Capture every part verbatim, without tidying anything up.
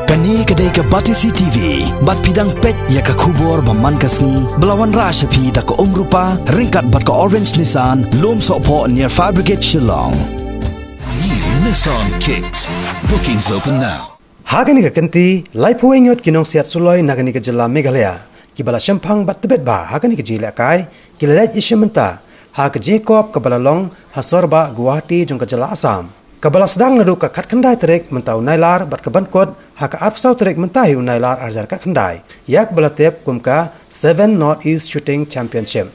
Kane ka dei ka Batesi T V, bad phi dang peit ïa ka khubor ba man ka sngi, ba la wanrah sha phi da ka Umrupa, ryngkat bad ka Orange Nissan, Lumsohphoh near Fire Brigade Shillong. New Nissan Kicks. Bookings open now. Ha kane ka kynti, laiphew ngut ki nongsiat suloi na kane ka jylla Meghalaya, kiba la shemphang bad tbit bha ha kane ka jingïalehkai, ki la leit ïashim bynta ha ka jingïakop kaba la long ha Sorbah, Guwahati jong ka jylla Assam, kaba la sdang naduh ka khatkhyndai tarik mynta u Nailar bad ka ban kut ha ka arphew saw tarik mynta hi u Nailar arhajar khatkhyndai, ïa kaba la tip kum ka Seven North East Shooting Championship.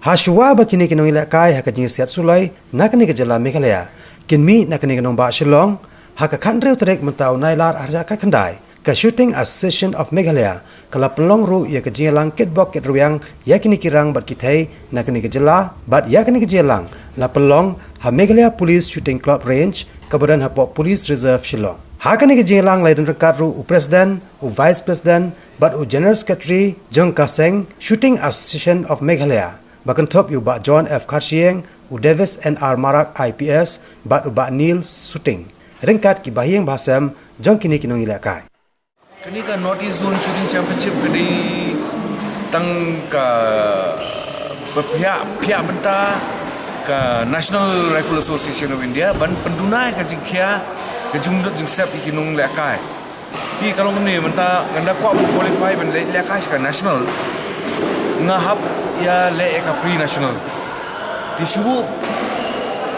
Hashwa ba kine ki nongïalehkai ha ka jingsiat suloi na kane ka jylla Meghalaya kin mih na kane ka nongbah Shillong ha ka khathynriew tarik mynta u Nailar arhajar khatkhyndai, ka Shooting Association of Meghalaya ka la pynlong ruh ïa ka jingïalang kitbok kitrwiang ïa kine ki rang bad ki thei na kane ka jylla, bad ïa kane ka jingïalang la pynlong ha Meghalaya Police Shooting Club Range, kaba don hapoh Police Reserve Shillong. Ha kane ka jingïalang la don ryngkat ruh u President, u Vice President bad u General Secretary jong ka seng Shooting Association of Meghalaya, ba kynthup ïa u Bah John F Kharshiing, u Davis N R Marak I P S bad u Bah Neil Suting, ryngkat ki bahaïing bahasem jong kine ki nongïalehkai. Kane ka North East Zone Shooting Championship ka dei tang ka ba phiah, phiah bynta ka National Rifle Association of India ban pynduna ïa ka jingkhia, ka jinglut jingsep ïa ki nonglehkai. Phi, ka long kumne, mynta nga da kwah ban qualify ban leh, lehkai sha ka nationals, nga hap ïaleh ïa ka pre national. Te shu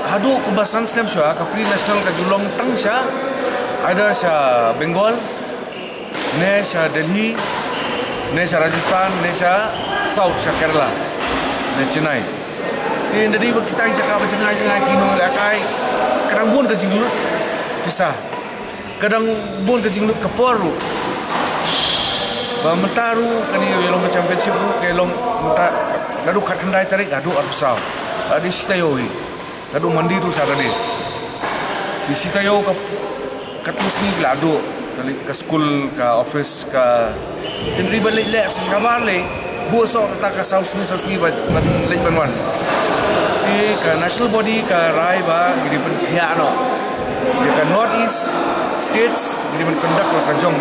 haduh kumba san snem shuwa, ka pre national ka ju long tang sha, either sha Bengal, ne sha Delhi, ne sha Rajasthan, ne sha South, sha Kerala, ne Chennai. Te nda dei ba kita ki jaka ba jngai jngai ki nonglehkai, ka dang bun ka jinglut pisa, ka dang bun ka jinglut ka por ruh. Ba mynta ruh kane ka long ka championship ruh ka long mynta, naduh khatkhyndai tarik haduh arphew saw, haduh shi taïew hi, haduh Monday to Saturday. Te shi taïew ka, katno sngi ki la duh, ka li-, ka skul, ka office, ka, hynrei ba leit leh sa shabar leh, buh soh kata ka saw sngi, saw sngi ba, ban leit ban wan. Te ka national body ka rai ba ngi dei ban phiah noh ïa ka North East States, ngi dei ban conduct la ka jong.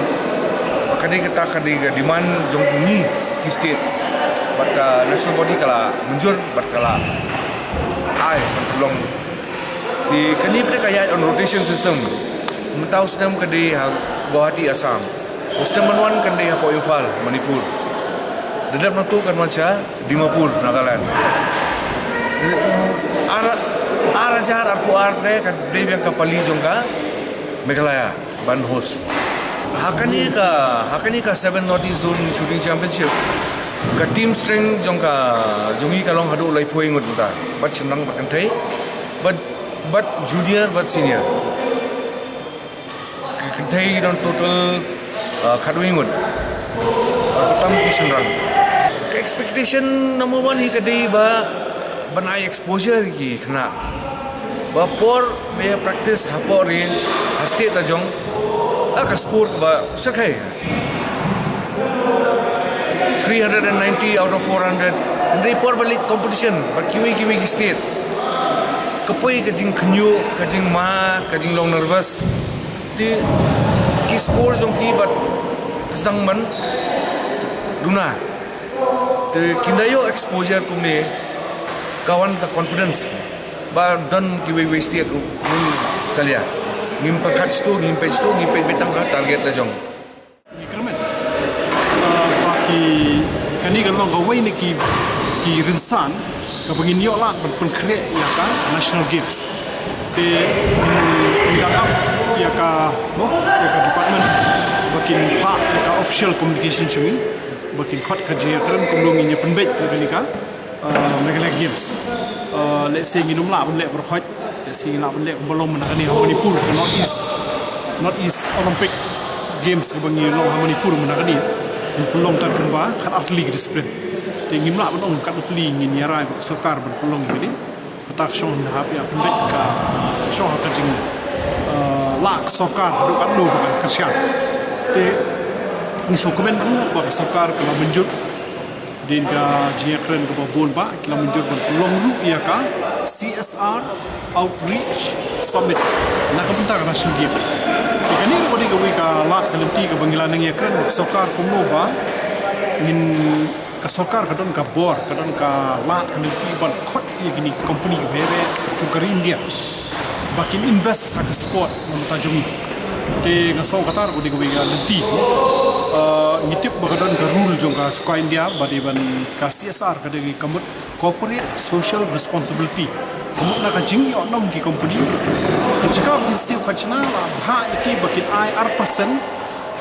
Ba ka dei kata ka dei ka demand jong ngi ki state. Bad ka national body ka la mynjur bad ka la ai ban pynlong. Te kane pat ka ïaid on rotation system. Mynta u snem ka dei ha Guwahati, Assam. U snem ban wan kan dei hapoh Imphal, Manipur. Da dep nangtu kan wan sha Dimapur, Nagaland. Ar, ar hajar arphew ar pat kan dei biang ka pali jong ka Meghalaya ban host. Ha kane ka, ha kane ka Seven North East Zone Shooting Championship, ka team strength jong ka, jong ngi ka long haduh laiphew ngut mynta. Bad shynrang bad kynthei, bad, bad junior bad senior. Ki kynthei ki don total, uh, khatwei ngut. Bad tam ki shynrang. Ka expectation number one hi ka dei ba ban ai exposure ki khynnah. Ba por ba ïa practice hapoh range, ha state la jong, la ka score kaba shyrkhei. Three hundred and ninety out of four hundred. Hynrei por ba leit competition bad kiwei kiwei ki state, ka poi ka jingkhynñiuh, ka jingma, ka jinglong nervous. Te ki score jong ki bad ka sdang ban duna. Te kin da ïoh exposure kumne, ka wan ka confidence. Ba don kiwei wei state ruh ngim salia. Ngim pyrkhat shitu, ngim peit shitu, ngim peit beit tang ka target la jong. Ngi kyrmen, ah, ba ki, kane ka long kawei na ki, ki rynsan kaba ngin ïoh lad ban pynkhreh ïa ka National Games. Te ngin, ngin dang ap ïa ka, mo, ïa ka department ba kin phah ïa ka official communication sha ngi, ba kin khot ka jingïakren kumno ngin ïa pynbeit ïa kane ka, uh, Meghalaya Games. Uh, lehse ngin ym lah ban leh baroh khoit, lehse ngin lah ban leh kumba long mynta kane ha Manipur, ka North East, North East Olympic Games kaba ngi long ha Manipur mynta kane. Ngi pynlong tang kumba khatar tylli ki discipline. Te ngim lah ban ong katno tylli, ngin ïa rai bad ka sorkar ban pynlong ïa kane. Kata ka shong hynda hap ïa pynbeit ka, shong ha ka jing, eh, lah ka sorkar haduh katno ba kan kyrshan. Te ngi sngewkmen ruh ba ka sorkar ka la mynjur. Hadien ka jingïakren kaba bun ba ki la mynjur ban pynlong ruh ïa ka C S R Outreach Summit na ka bynta ka National Game. Te kane ruh ka dei kawei ka lad ka lynti Kaba ngi la nang ïakren ka sorkar kumno ba ngin, ka sorkar ka don ka bor, ka don ka lad, ka lynti ban khot ïa kine ki company kiba heh heh jong ka ri India ba kin invest ha ka sport na bynta jong ngi. Te nga sngew kata ruh ka dei kawei ka lynti. Uh, ngi tip ba ka don ka rule jong ka sorkar India ba dei ban ka C S R, ka dei ka mut corporate social responsibility. Ka mut na ka jingïoh nong ki company, ka jaka ba kin siew khajna la bha ïa ki ba kin ai ar percent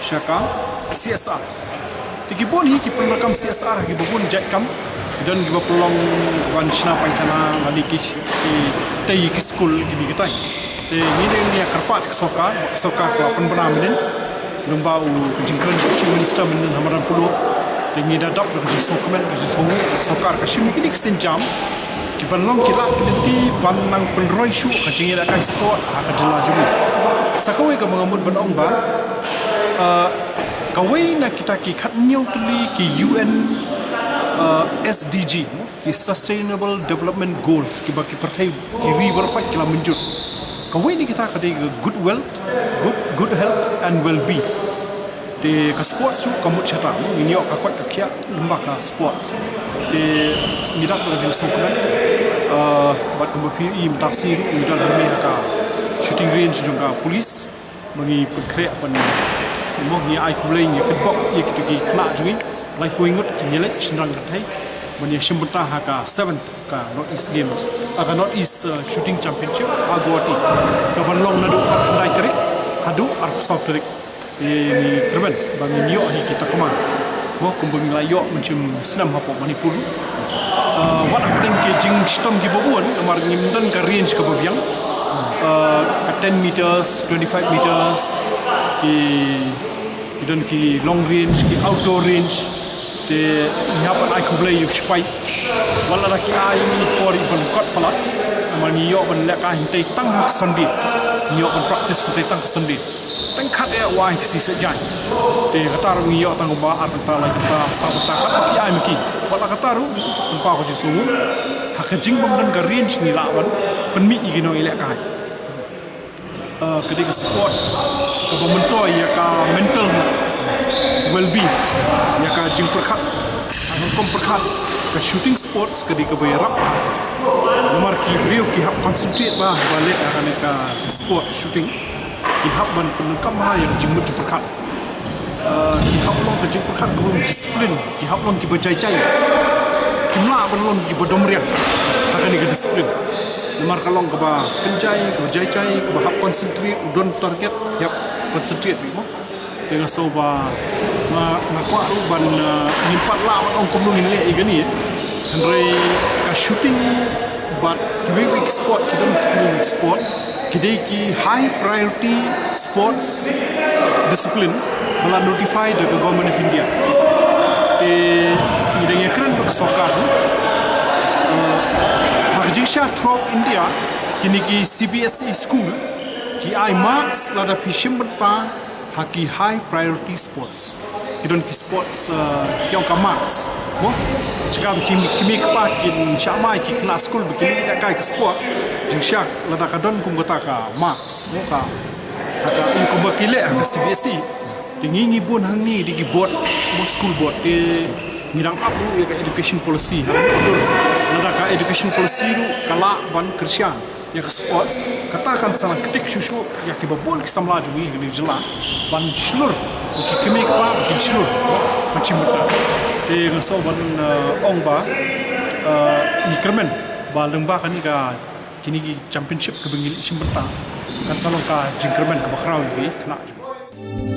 sha ka C S R. Te ki bun hi ki pyndonkam C S R ha kiba bun jait kam. Ki don kiba pynlong ban shna paikana lane ki, ki tei ki skul, kine kitai. Te ngi dang ïa kyrpad ka sorkar, ka sorkar ka la pynbna mynnin. Lyngba u ka jingkren u Chief Minister mynnin ha madan Polo. Te ngi da dap da ka jingsngewkmen, ka jingsngewnguh, ka sorkar ka shim kine ki sienjam kiban long ki lad ki lynti ban nang pynroi shuh ka jingïalehkai sport ha ka jylla jong ngi. Sa kawei kaba nga mut ban ong ba, uh, kawei na kita ki khathynñiew tylli ki U N, uh, S D G, ki Sustainable Development Goals, kiba ki pyrthei, ki ri baroh ki la mynjur. Kawei na kita ka dei ka good wealth, good, good health and well-being. Te ka sports ruh ka mut shata, ngin ïoh ka koit ka khiah lyngba ka sports. Te ngi dap da ka jingsngewkmen, uh, bad kumba phi i mynta ka sngi ruh ngi don hangne ha ka shooting range jong ka police. Ba ngi pynkhreh ban, mo, ngi ai khublei, ngi kitbok ïa kito ki khynnah jong ngi, laiphew ngut ki ngi leit shynrang kynthei ban ïa shim bynta ha ka seventh ka North East Games, ha ka North East, uh, Shooting Championship ha Guwahati, kaban long naduh khatkhyndai tarik haduh arphew saw tarik. Te ngi kyrmen ba ngin ïoh hi ki takma, mo, kumba ngi la ïoh mynshem snem hapoh Manipur. Uh, wat hapdeng ki jingshitom kiba bun, namar ngim don ka range kaba biang. Uh, ka ten meters, twenty-five meters, ki, ki don ki long range, ki outdoor range. Te ngi hap ban ai khublei ïa u Shipai. Wat lada ki ai ngi por ban kot palat, namar ngi ïoh ban lehkai hynrei tang ha ka Sunday. Ngi ïoh ban practice hynrei tang ha ka Sunday. Tang khat eh wai ki siseh jaiñ. Te kata ruh ngi ïoh tang ba ar kynta, lai kynta, saw kynta, khat ba ki ai ma ki. Wat la kata ruh, tang ba ka jingsngewnguh, ha ka jingbym don ka range ngi lah ban pynmih ïa ki nongïalehkai. Uh, ka dei ka sport kaba myntoi ïa ka mental well-being, ïa ka jingpyrkhat, ka rukom pyrkhat. Ka shooting sports ka dei kaba ïarap. Namar ki briew ki hap concentrate bha ba leh ha kane ka sport shooting. Ki hap ban pyndonkam bha ïa ka jingmut jingpyrkhat. Uh, ki hap long ka jingpyrkhat kaba long discipline, ki hap long kiba jai jai. Kim lah ban long kiba dom riang ha kane ka discipline. Namar ka long kaba kynjai, kaba jai jai, kaba hap concentrate, u don target, ki hap concentrate bha mo. Te nga sngew ba nga, nga kwah ruh ban, uh, ngim pat lah ban ong kumno ngin leh ïa kane. Hynrei ka shooting bad kiwei kiwei ki sport, ki don ki sport, ki dei ki high priority sports discipline ba la notify da ka Government of India. Te ngi dang ïakren bad ka sorkar, uh, ha ka jingshisha throughout India, kine ki C B S E school ki ai marks lada phi shim bynta ha ki high priority sports. Ki don ki sports, uh, ki ong ka marks. Mo, jaka ba ki, ki mei kpa kin shah mai ki khynnah skul ba kin ïalehkai ka sport. Jingshisha lada ka don kum kata ka marks, mo, ka, ka, ka, ïa kumba ki leh ha ka C B S E. Te ngi, ngi bun hangne dei ki board, mo, school board. Te ngi dang ap ruh ïa ka education policy. Ha ka dur lada ka education policy ruh ka lah ban kyrshan ïa ka sports, kata kan sa nang ktik shuh shuh ïa kiba bun ki samla jong ngi ha kane ka jylla ban shlur ïa ki kmie kpa ba kin shlur ban shim bynta. Te nga sngew ban, uh, ong ba, uh, ngi kyrmen ba lyngba kane ka, kine ki championship kiba ngi leit shim bynta kan sa long ka jingkyrmen kaba khraw ïa ki khynnah jong ngi.